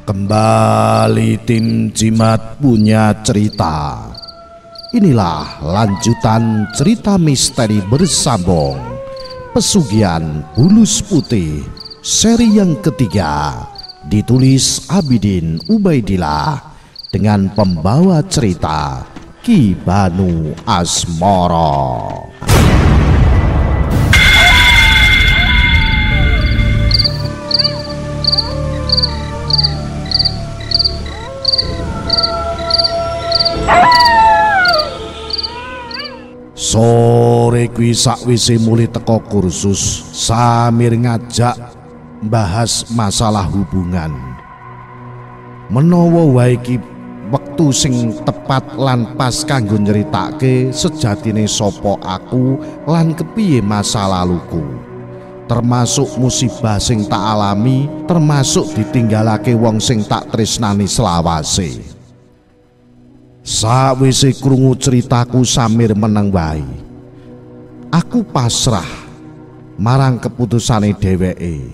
Kembali tim Jimat punya cerita. Inilah lanjutan cerita misteri bersambung Pesugihan Bulus Putih seri yang ketiga, ditulis Abidin Ubaidillah dengan pembawa cerita Ki Banu Asmoro. Sore kuwi sakwise mulih teko kursus, Samir ngajak bahas masalah hubungan. Menawa wae iki wektu sing tepat lan pas kanggo nyeritake sejatine sapa aku lan kepiye masa laluku. Termasuk musibah sing tak alami, termasuk ditinggalake wong sing tak tresnani selawase. Sawise krungu ceritaku, Samir meneng wae. Aku pasrah marang keputusane dheweke.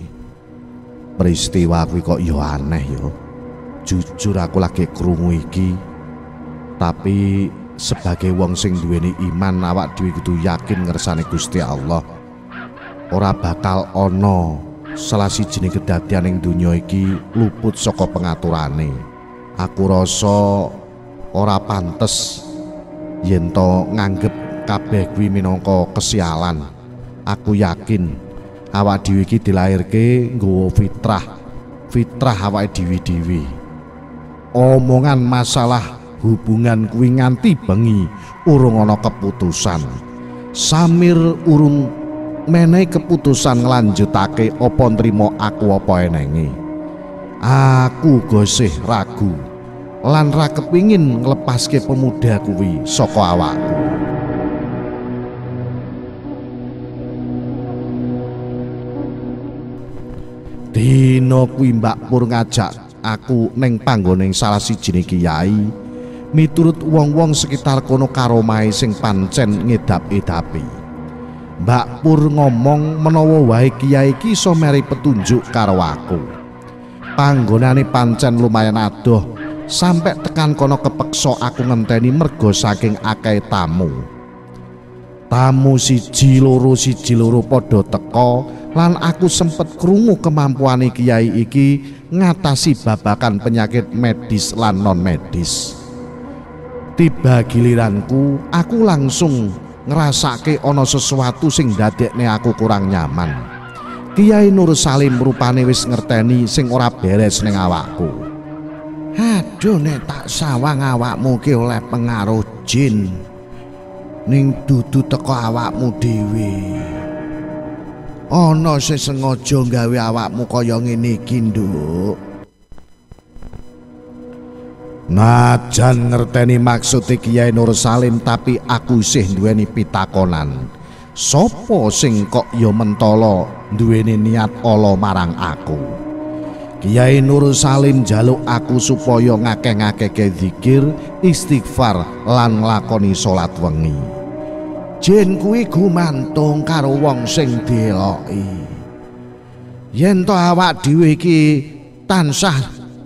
Peristiwa kuwi kok ya aneh ya. Jujur aku lagi krungu iki. Tapi sebagai wong sing duweni iman, awak dhewe kudu yakin ngersane Gusti Allah. Ora bakal ana salah sijine kedadian ing donya iki luput saka pengaturane. Aku rasa ora pantes yen to nganggep kabeh kuwi minangka kesialan. Aku yakin awak dhewe iki dilairke nggawa fitrah. Fitrah awake dhewe-dhewe. Omongan masalah hubungan kuwi nganti bengi urung ana keputusan. Samir urung menehi keputusan nglanjutake apa nrimo aku apa enenge. Aku gosih ragu lan ra kepingin nglepaske pemuda kuwi saka awakku. Dina kuwi Mbak Pur ngajak aku ning panggone salah sijine kiai. Miturut wong-wong sekitar kono karomahe sing pancen ngedap-edapi. Mbak Pur ngomong menawa wae kiai iki iso meri petunjuk karo aku. Panggonane pancen lumayan adoh. Sampai tekan kono kepeksa aku ngenteni mergo saking akeh tamu. Tamu siji loro padha teka lan aku sempet krungu kemampuane kiai iki ngatasi babakan penyakit medis lan non medis. Tiba giliranku, aku langsung ngrasake ana sesuatu sing ndadekne aku kurang nyaman. Kiai Nur Salim rupane wis ngerteni sing ora beres ning awakku. Aduh, nek tak sawang awakmu ki oleh pengaruh jin. Ning dudu teko awakmu dhewe. Ana sing sengaja gawe awakmu kaya ngene iki, Nduk. Najan ngerteni maksude Kiai Nur Salim, tapi aku isih duweni pitakonan. Sopo sing kok ya mentala duweni niat ala marang aku? Kiai Nur Salim njaluk aku supaya ngakeh-ngakehke zikir, istighfar lan nglakoni salat wengi. Jin kuwi gumantung karo wong sing dieloki. Yen to awak dhewe iki tansah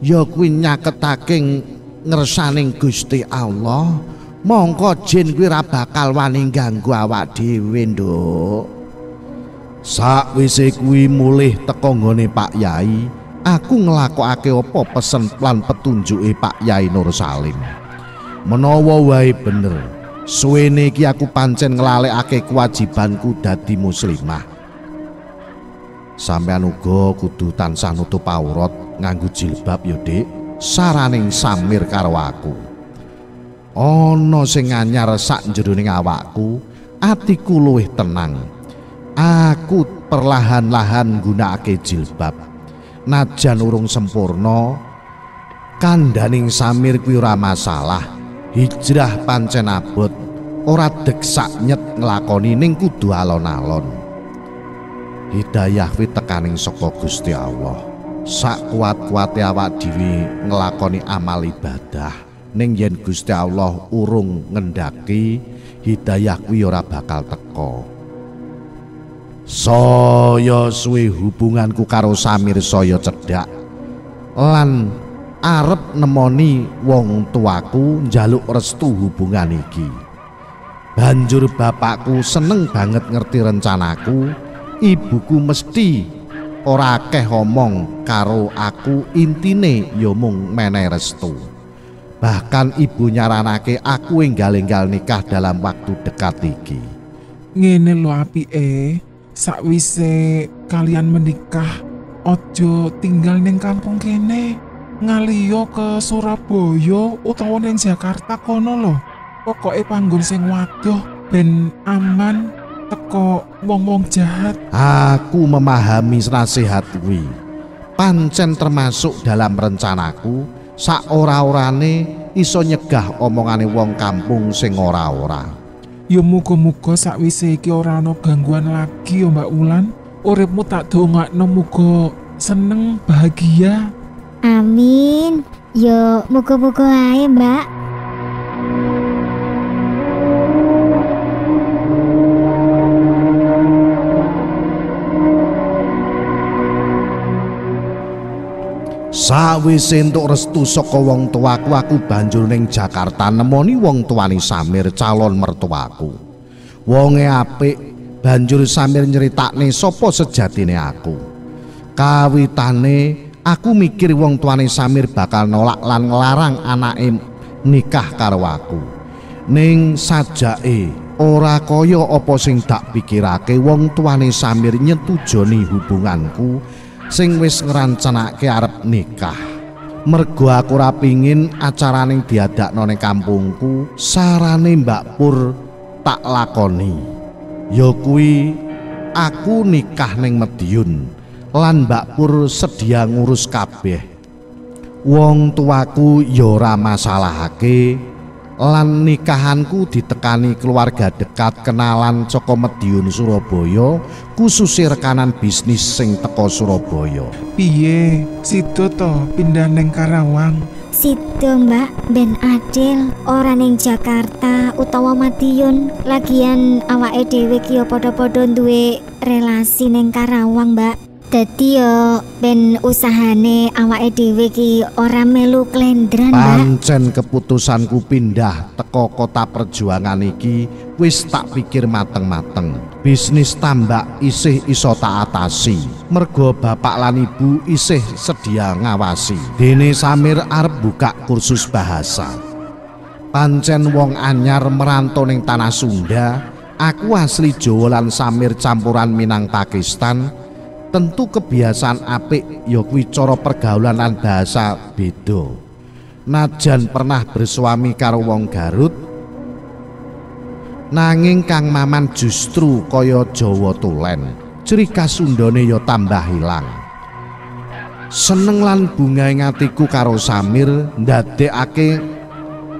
ya kuwi nyaketake ngersaning Gusti Allah, mongko jin kuwi ora bakal wani ganggu awak dhewe, Nduk. Sakwise kuwi mulih teko nggone Pak Yai, aku nglakokake apa pesen lan petunjuke Pak Yai Nur Salim. Menawa wae bener, suwene iki aku pancen nglalekake kewajibanku dadi muslimah. Sampeyan uga kudu tansah nutup aurat nganggo jilbab ya, Dik, saraning Samir karo aku. Ana sing anyar sak jroning awakku, atiku luwih tenang. Aku perlahan-lahan nggunakake jilbab. Najan urung sempurna, kandhaning Samir kuwi ora masalah. Hijrah pancen abot, ora deksak nyet nglakoni ning kudu alon-alon. Hidayah kuwi tekaning saka Gusti Allah. Sak kuat-kuate awak dhewe nglakoni amal ibadah, ning yen Gusti Allah urung ngendhaki, hidayah kuwi ora bakal teka. Saya suwe hubunganku karo Samir saya cedhak lan Arep nemoni wong tuaku njaluk restu hubungan iki. Banjur bapakku seneng banget ngerti rencanaku. Ibuku mesti ora akeh omong karo aku, intine ya mung menehi restu. Bahkan ibu nyaranake aku enggal-enggal nikah dalam waktu dekat iki. Ngene lho apike, sakwise kalian menikah ojo tinggal ning kampung kene. Ngaliyo ke Surabaya utawa ning Jakarta kono lho. Pokoke panggon sing waduh ben aman teko wong-wong jahat. Aku memahami nasihat kuwi. Pancen termasuk dalam rencanaku sak ora-orane iso nyegah omongane wong kampung sing ora-ora. Ya muga-muga sakwise iki ora ana gangguan lagi ya Mbak Wulan. Uripmu tak dongakno muga seneng bahagia. Amin. Yo muga-muga ae, Mbak. Sawise entuk restu saka wong tuaku, aku banjur ning Jakarta nemoni wong tuane Samir calon mertuaku. Wonge apik, banjur Samir nyeritakne sapa sejatine aku. Kawitane aku mikir wong tuane Samir bakal nolak lan nglarang anake nikah karo aku. Ning sajake ora kaya apa sing dak pikirake, wong tuane Samir nyetujoni hubunganku sing wis ngrancanake arep nikah. Mergo aku ora pingin acarane diadakno ning kampungku, sarane Mbak Pur tak lakoni. Ya kuwi aku nikah ning Madiun lan Mbak Pur sedia ngurus kabeh. Wong tuaku ya ora masalahake lan nikahanku ditekani keluarga dekat kenalan saka Madiun Surabaya, khususé rekanan bisnis sing teko Surabaya. Piye? Sido to pindah ning Karawang? Sido, Mbak, ben adil ora ning Jakarta utawa Madiun. Lagian awake dhewe ki padha-padha duwe relasi ning Karawang, Mbak. Dadi yo ben usahane awake dhewe ki ora melu klendran, Mbak. Pancen keputusanku pindah teko kota perjuangan iki wis tak pikir mateng-mateng. Bisnis tambak isih iso tak atasi, mergo bapak lan ibu isih sedia ngawasi. Dene Samir arep buka kursus bahasa. Pancen wong anyar merantau ning tanah Sunda, aku asli Jawa lan Samir campuran Minang Pakistan. Tentu kebiasaan apik ya kuwi cara pergaulan lan bahasa beda. Najan pernah bersuami karo wong Garut, nanging Kang Maman justru kaya Jawa tulen. Ciri khas Sundane ya tambah ilang. Seneng lan bungahe atiku karo Samir ndadekake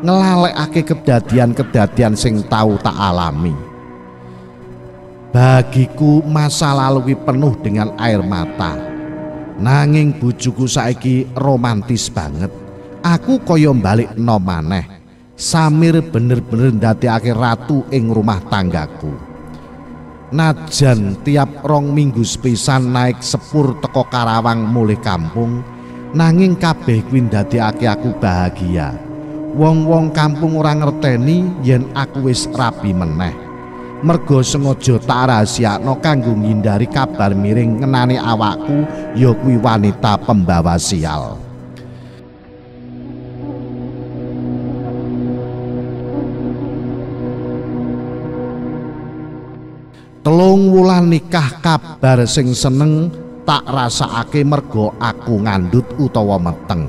nglalekake kedadian-kedadian sing tau tak alami. Bagiku masa lalu penuh dengan air mata. Nanging bojoku saiki romantis banget. Aku kaya balik nom maneh. Samir bener-bener ndadekake ratu ing rumah tanggaku. Najan tiap 2 minggu sepisan naik sepur teko Karawang mulih kampung, nanging kabeh kuwi ndadekake aku bahagia. Wong-wong kampung ora ngerteni yen aku wis rabi meneh. Mergo sengaja tak rahasiakno kanggo ngindari kabar miring ngenani awakku ya kuwi wanita pembawa sial. Telung wulan nikah kabar sing seneng tak rasakake mergo aku ngandut utawa meteng.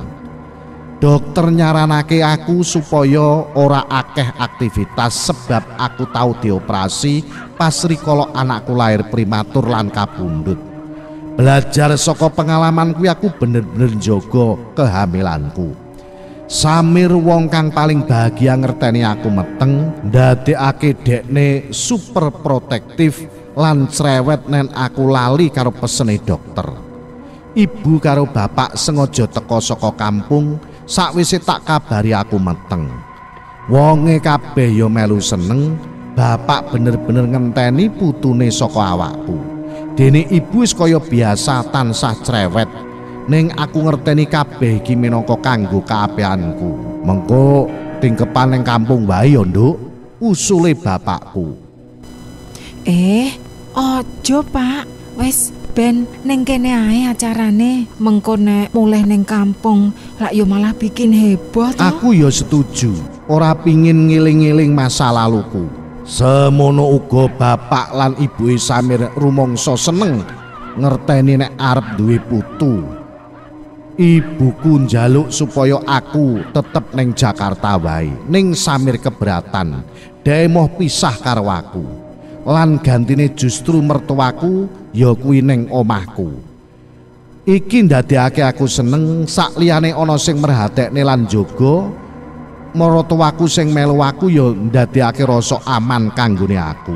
Dokter nyaranake aku supaya ora akeh aktivitas sebab aku tau dioperasi pas rikala anakku lahir prematur lan kapundhut. Belajar saka pengalaman kuwi aku bener-bener njaga kehamilanku. Samir wong kang paling bahagia ngerteni aku meteng, ndadekake dekne super protektif lan cerewet nen aku lali karo pesene dokter. Ibu karo bapak sengaja teko saka kampung sakwise tak kabari aku meteng. Wonge kabeh ya melu seneng, bapak bener-bener ngenteni putune saka awakku. Dene ibu wis kaya biasa tansah cerewet. Ning aku ngerteni kabeh iki minangka kanggo kaapianku. Mengko tingkepan ning kampung wae ya, Nduk, usule bapakku. Ojo, Pak. Wis ben ning kene ae acarane. Mengko nek mulih ning kampung lak yo malah bikin heboh to. Aku ya setuju. Ora pingin ngiling-ngiling masa laluku. Semono uga bapak lan ibuke Samir rumangsa seneng ngerteni nek arep duwe putu. Ibuku njaluk supaya aku tetep ning Jakarta wae. Ning Samir keberatan. Dhek moh pisah karo aku. Lan gantine justru mertuaku ya kuwi ning omahku. Iki ndadekake aku seneng sakliyane ana sing merhatekne lan jaga. Maratuwaku sing melu aku ya ndadekake rasa aman kanggone aku.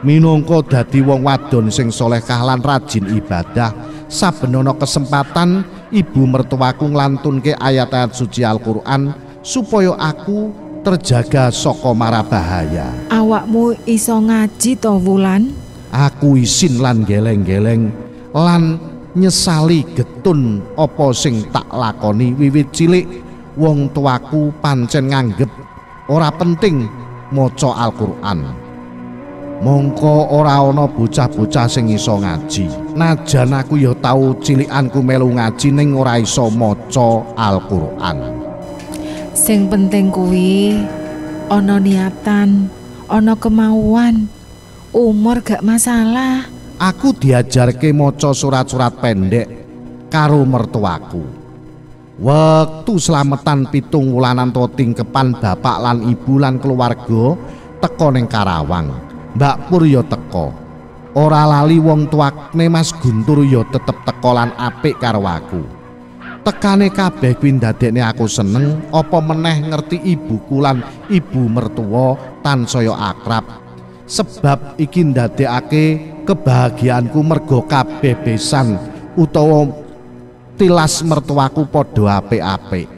Minangka dadi wong wadon sing salehah lan rajin ibadah, saben ana kesempatan ibu mertuaku nglantunke ayat-ayat suci Al-Qur'an supaya aku terjaga saka mara bahaya. Awakmu iso ngaji to, Wulan? Aku isin lan geleng-geleng lan nyesali getun apa sing tak lakoni wiwit cilik. Wong tuaku pancen nganggep ora penting maca Al-Qur'an. Mongko ora ana bocah-bocah sing iso ngaji. Najan aku ya tau cilikanku melu ngaji ning ora iso maca Al-Qur'an. Sing penting kuwi ana niatan, ana kemauan. Umur gak masalah. Aku diajarke maca surat-surat pendek karo mertuaku. Wektu slametan 7 wulanan to tingkepan bapak lan ibu lan keluarga teka ning Karawang. Mbak Pur ya teka. Ora lali wong tuakne Mas Guntur ya tetep teka lan apik karo aku. Tekane kabeh kuwi ndadekne aku seneng, apa meneh ngerti ibuku lan ibu mertua tansaya akrab. Sebab iki ndadekake kebahagiaanku mergo kabeh besan utawa tilas mertuaku padha apik-apik.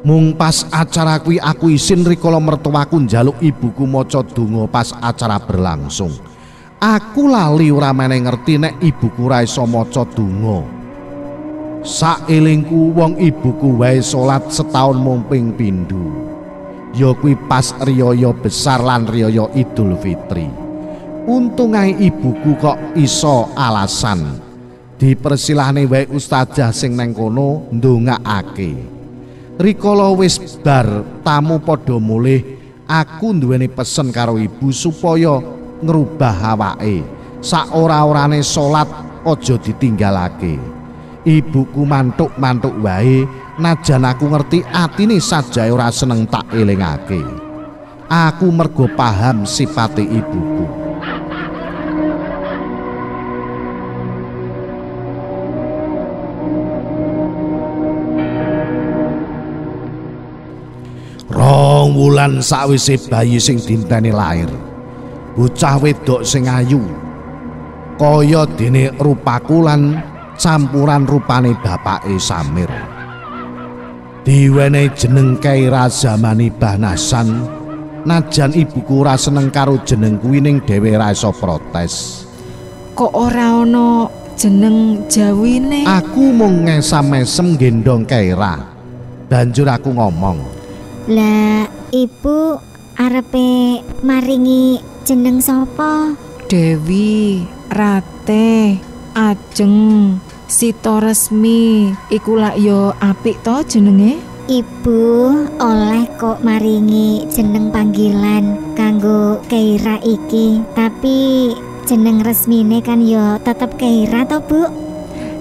Mung pas acara kuwi aku isin rikala mertuaku njaluk ibuku maca donga pas acara berlangsung. Aku lali ora meneh ngerti nek ibuku ora iso maca donga. Saelingku wong ibuku wae salat setahun mung ping pindho. Ya kuwi pas riyaya besar lan riyaya Idul Fitri. Untung ae ibuku kok iso alasan. Dipersilahne wae ustazah sing neng kono ndongakake. Rikala wis bar tamu padha mulih, aku nduweni pesen karo ibu supaya ngrubah awake. Saora-orane salat aja ditinggalake. Ibuku mantuk-mantuk wae, najan aku ngerti atine sajae ora seneng tak elingake. Aku mergo paham sipate ibuku. Rong wulan sakwise bayi sing dinteni lair, bocah wedok sing ayu kaya dene rupaku lan campuran rupane bapake Samir. Diwenehi jeneng Kaira Zamani Bahnasan. Najan ibuku ora seneng karo jeneng kuwi ning dhewe ora iso protes. Kok ora ana jeneng Jawine? Aku mung ngesam-mesem gendong Kaira. Banjur aku ngomong, "Lah, ibu arepe maringi jeneng sapa?" Dewi, Rate, Ajeng, Sito Resmi, iku lak yo apik to jenenge? Ibu oleh kok maringi jeneng panggilan kanggo Keira iki, tapi jeneng resmine kan yo tetep Keira to, Bu?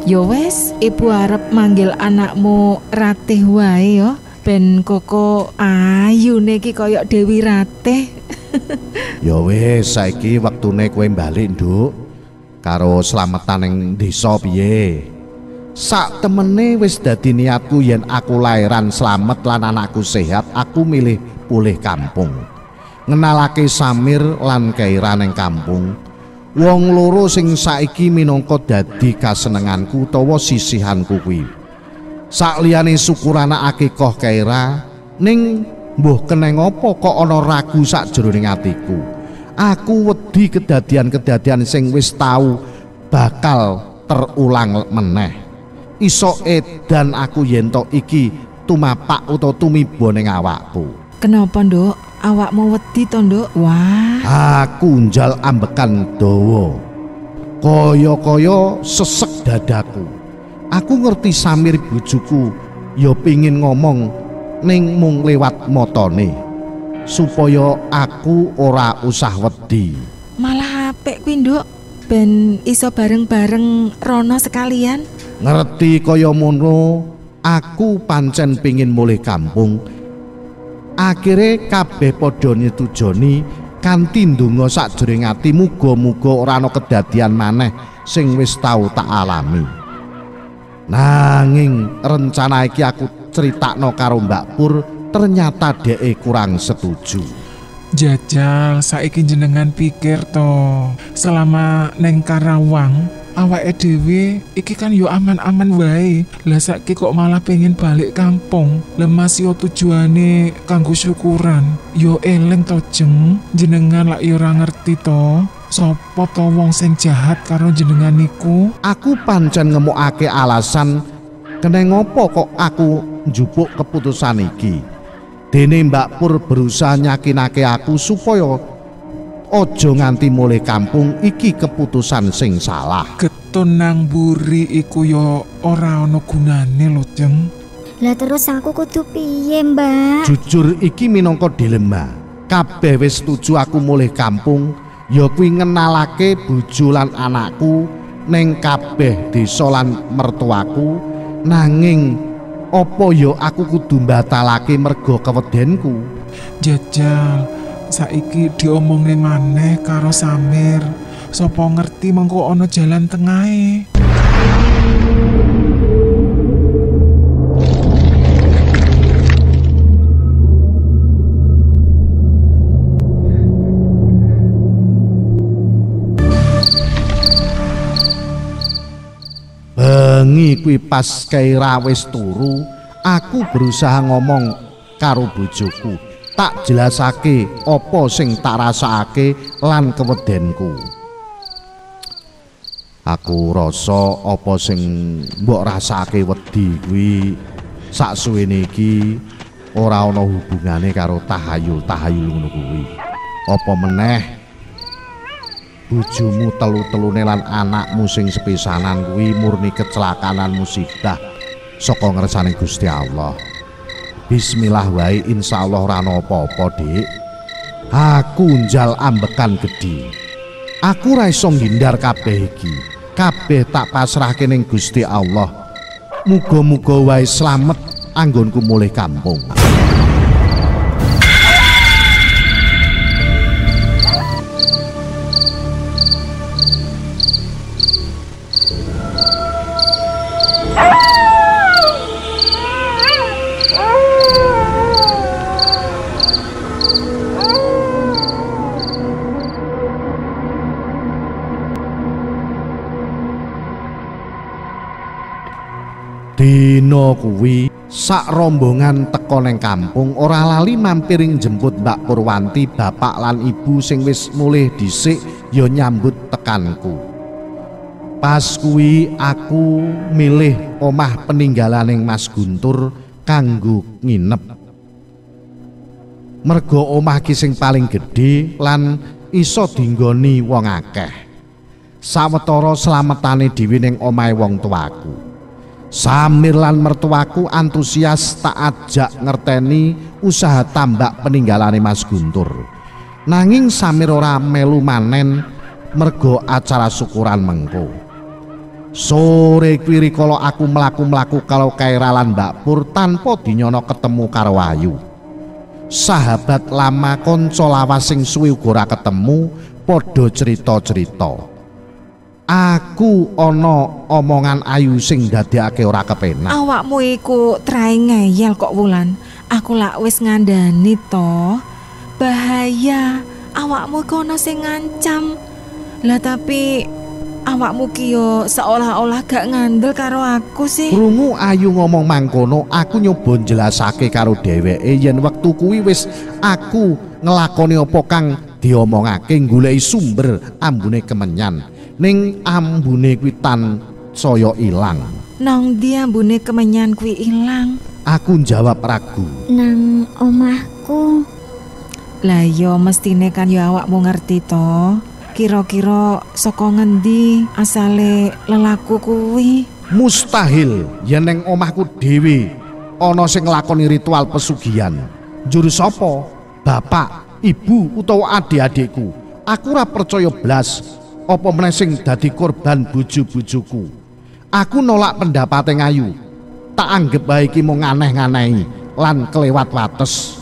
Yo wes, ibu arep manggil anakmu Ratih wae yo, ben koko ayune iki koyok Dewi Ratih. Ya wis, saiki wektune kowe balik, Nduk. Karo slametan ning desa piye? Sak temene wis dadi niatku yen aku lairan slamet lan anakku sehat, aku milih pulih kampung. Ngenalake Samir lan Keira ning kampung. Wong loro sing saiki minangka dadi kasenenganku utawa sisihanku kuwi. Sakliyane syukur anak akikah Keira, ning mbuh keneng apa kok ana ragu sakjroning atiku. Aku wedi kedadian-kedadian sing wis tau bakal terulang meneh. Iso edan aku yen to iki tumapak utawa tumiba ning awakku. Kenapa, Nduk? Awakmu wedi to, Nduk? Wah, aku njal ambekan dawa. Kaya-kaya sesek dadaku. Aku ngerti Samir bojoku ya pingin ngomong ning mung lewat motone supaya aku ora usah wedi. Malah apik kuwi, Nduk. Ben iso bareng-bareng rono sekalian. Ngerti kaya mono, aku pancen pingin mulih kampung. Akhire kabeh padha nyetujoni kanthi ndonga sakjroning ati muga-muga ora ana kedadian maneh sing wis tau tak alami. Nanging rencana iki aku critakno karo Mbak Pur, ternyata dheke kurang setuju. Jajal saiki jenengan pikir to, selama neng Karawang awake dhewe iki kan yo aman-aman wae. Lah saiki kok malah pengen balik kampung. Lah masih tujuane kanggo syukuran. Yo eling to, Jeng, jenengan lak yo ora ngerti to sapa to wong sing jahat karo jenengan niku. Aku pancen ngemukake alasan kene ngopo kok aku njupuk keputusan iki. Dene Mbak Pur berusaha nyakinake aku supaya aja nganti mulih kampung iki keputusan sing salah. Getun nang mburi iku yo ora ana gunane lho, Jeng. Lah terus aku kudu piye, Mbak? Jujur iki minangka dilema. Kabeh wis setuju aku mulih kampung, ya kuwi ngenalake bojo lan anakku ning kabeh desa lan mertuaku. Nanging apa ya aku kudu mbatalake merga kewedenku? Jajal saiki diomongne maneh karo Samir, sapa ngerti mengko ana jalan tengahe. Bengi kuwi pas Kaira wis turu, aku berusaha ngomong karo bojoku. Tak jelasake apa sing tak rasakake lan kewedenku. Aku rasa apa sing mbok rasakake wedi kuwi saksuwene iki ora ana hubungane karo tahayul-tahayul ngono kuwi. Apa meneh bojomu telu-telune lan anakmu sing sepisanan kuwi murni kecelakaan musibah saka ngersane Gusti Allah. Bismillah wae, insyaallah ora ana apa-apa, Dik. Aku njal ambekan gedhi. Aku ora iso ngindar kabeh iki. Kabeh tak pasrahke ning Gusti Allah. Muga-muga wae slamet anggonku mulih kampung. Dina kuwi sak rombongan teka neng kampung ora lali mampiring jemput Mbak Purwanti, bapak lan ibu sing wis mulih dhisik ya nyambut tekanku. Pas kuwi aku milih omah peninggalaning Mas Guntur kanggo nginep. Merga omah ki sing paling gedhe lan iso dinggoni wong akeh. Sawetara slametane dhewe ning omahe wong tuaku. Samir lan mertuaku antusias tak ajak ngerteni usaha tambak peninggalane Mas Guntur. Nanging Samir ora melu manen mergo acara syukuran mengko. Sore kuwi rikala aku mlaku-mlaku kalau Kaira lan Mbak Pur tanpa dinyono ketemu karo Ayu. Sahabat lama kanca lawas sing suwe uga ora ketemu padha cerita-cerita. Aku ana omongan Ayu sing ndadekake ora kepenak. Awakmu iku trae ngeyel kok, Wulan. Aku lak wis ngandani to. Bahaya, awakmu iku ana sing ngancam. Lah tapi awakmu ki yo seolah-olah gak ngandel karo aku sih. Krungu Ayu ngomong mangkono, aku nyoba njelasake karo dheweke yen wektu kuwi wis aku nglakoni apa kang diomongake, goleki sumber ambune kemenyan. Ning ambune kuwi tan saya ilang. Nang ndi ambune kemenyan kuwi ilang? Aku njawab ragu. Nang omahku. Lah ya mestine kan ya awakmu ngerti to. Kira-kira saka ngendi asale lelaku kuwi? Mustahil yen nang omahku dhewe ana sing nglakoni ritual pesugihan. Njur sapa? Bapak, ibu utawa adik-adikku. Aku ora percaya blas apa meneh sing dadi korban bojo-bojoku. Aku nolak pendapate Ayu. Tak anggep bae iki mung aneh-anehi lan kelewat wates.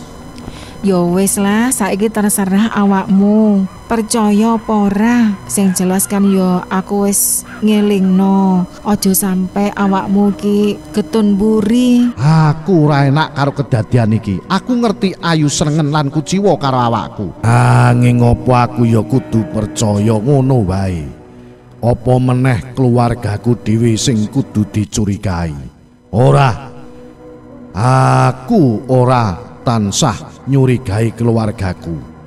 Ya wis lah, saiki terserah awakmu. Percaya apa ora? Sing jelas kan ya aku wis ngelingno. Aja sampe awakmu ki getun buri. Aku ora enak karo kedadian iki. Aku ngerti Ayu srengen lan kuciwa karo awakku. Anging opo aku ya kudu percaya ngono wae. Apa meneh keluargaku dhewe sing kudu dicurigai. Ora. Aku ora tansah nyurigai keluargaku.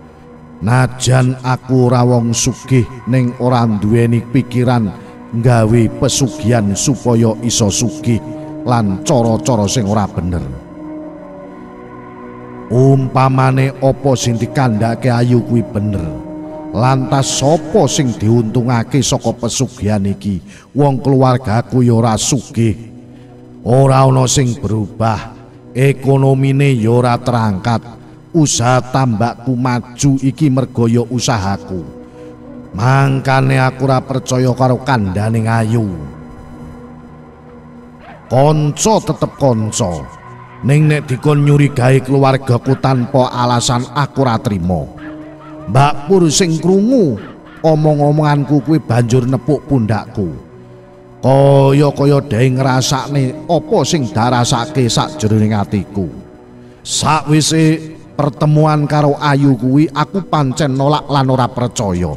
Najan aku ora wong sugih ning ora nduweni pikiran nggawe pesugihan supaya iso sugih lan cara-cara sing ora bener. Umpamane apa sing dikandhake Ayu kuwi bener. Lantas sapa sing diuntungake saka pesugihan iki? Wong keluargaku ya ora sugih. Ora ana sing berubah. Ekonomine ya ora terangkat. Usaha tambakku maju iki mergo ya usahaku. Mangkane aku ora percaya karo kandhane Ayu. Kanca tetep kanca. Ning nek dikon nyurigai keluargaku tanpa alasan aku ora trima. Mbak Pur sing krungu omong-omonganku kuwi banjur nepuk pundakku. Kaya-kaya dhewe ngrasakne apa sing darasake sakjroning atiku. Sakwise pertemuan karo Ayu kuwi aku pancen nolak lan ora percaya.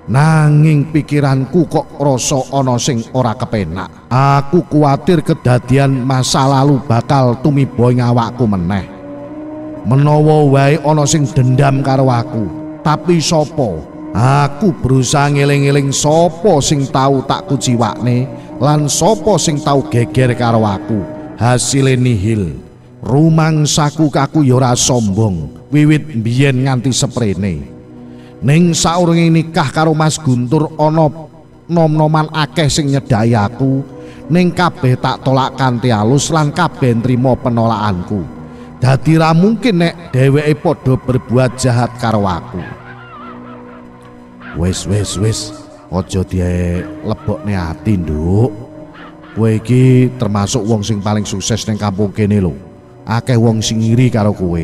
Nanging pikiranku kok rasa ana sing ora kepenak. Aku kuwatir kedadian masa lalu bakal tumiba ing awakku meneh. Menawa wae ana sing dendam karo aku, tapi sapa? Aku berusaha ngeling-eling sapa sing tau tak kuciwakne lan sapa sing tau geger karo aku. Hasile nihil. Rumangsaku kaku ya ora sombong wiwit mbiyen nganti seprene. Ning saurunge nikah karo Mas Guntur ana nom-noman akeh sing nyedhaki aku, ning kabeh tak tolak kanthi alus lan kabeh nrimo penolakanku. Dadi ra mungkin nek dheweke padha berbuat jahat karo aku. Wis wis wis, aja dilebokne ati, Nduk. Kowe iki termasuk wong sing paling sukses ning kampung kene lho. Akeh wong sing iri karo kowe.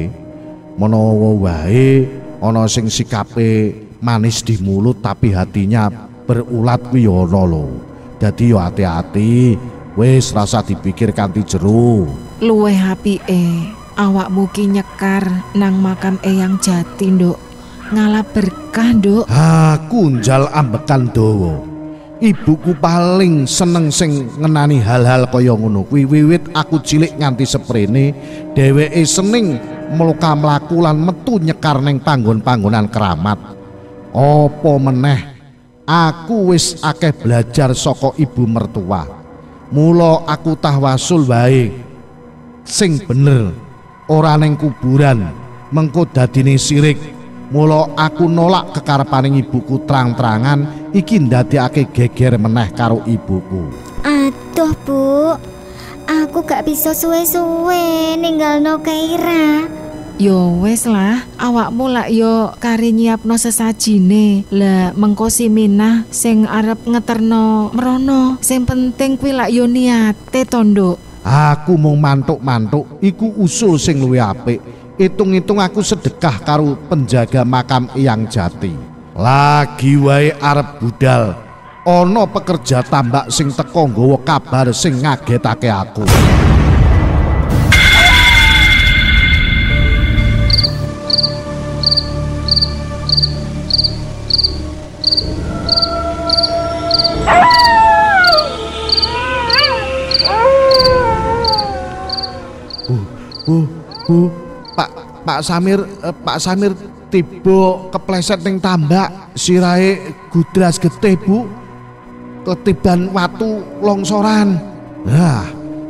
Menawa wae ana sing sikape manis di mulut tapi hatinya berulat kuwi ya ana lho. Dadi yo ati-ati, wis rasa dipikir kanthi jero. Luwih apike awakmu ki nyekar nang makam Eyang Jati, Nduk. Ngalap berkah, Nduk. Aku njal ambekan dawa. Ibuku paling seneng sing ngenani hal-hal kaya ngono kuwi. Wiwit aku cilik nganti seprene, dheweke seneng mluka mlaku lan metu nyekar ning panggon-panggonan keramat. Apa meneh aku wis akeh belajar saka ibu mertua. Mula aku tawasul wae sing bener, ora ning kuburan, mengko dadine sirik. Mula aku nolak kekarepane ibuku terang-terangan, iki ndadekake geger meneh karo ibuku. Aduh, Bu. Aku gak bisa suwe-suwe ninggalno Keira. Yo wis lah, awakmu lak yo kari nyiapno sesajine. Lah mengko si Minah sing arep ngeterno mrono. Sing penting kuwi lak yo niate to, Nduk. Aku mung mantuk-mantuk, iku usul sing luwih apik. Hitung-hitung aku sedekah karo penjaga makam Eyang Jati. Lagi wae arep budal, ana pekerja tambak sing teko nggawa kabar sing ngagetake aku. Bu, Pak Samir tiba kepleset ning tambak, sirahe gudras getih, Bu. ketiban watu longsoran. Nah,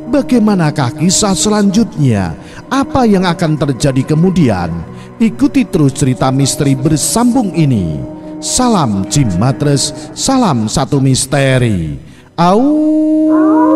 bagaimanakah kisah selanjutnya? Apa yang akan terjadi kemudian? Ikuti terus cerita misteri bersambung ini. Salam Jimatres, salam satu misteri. Au.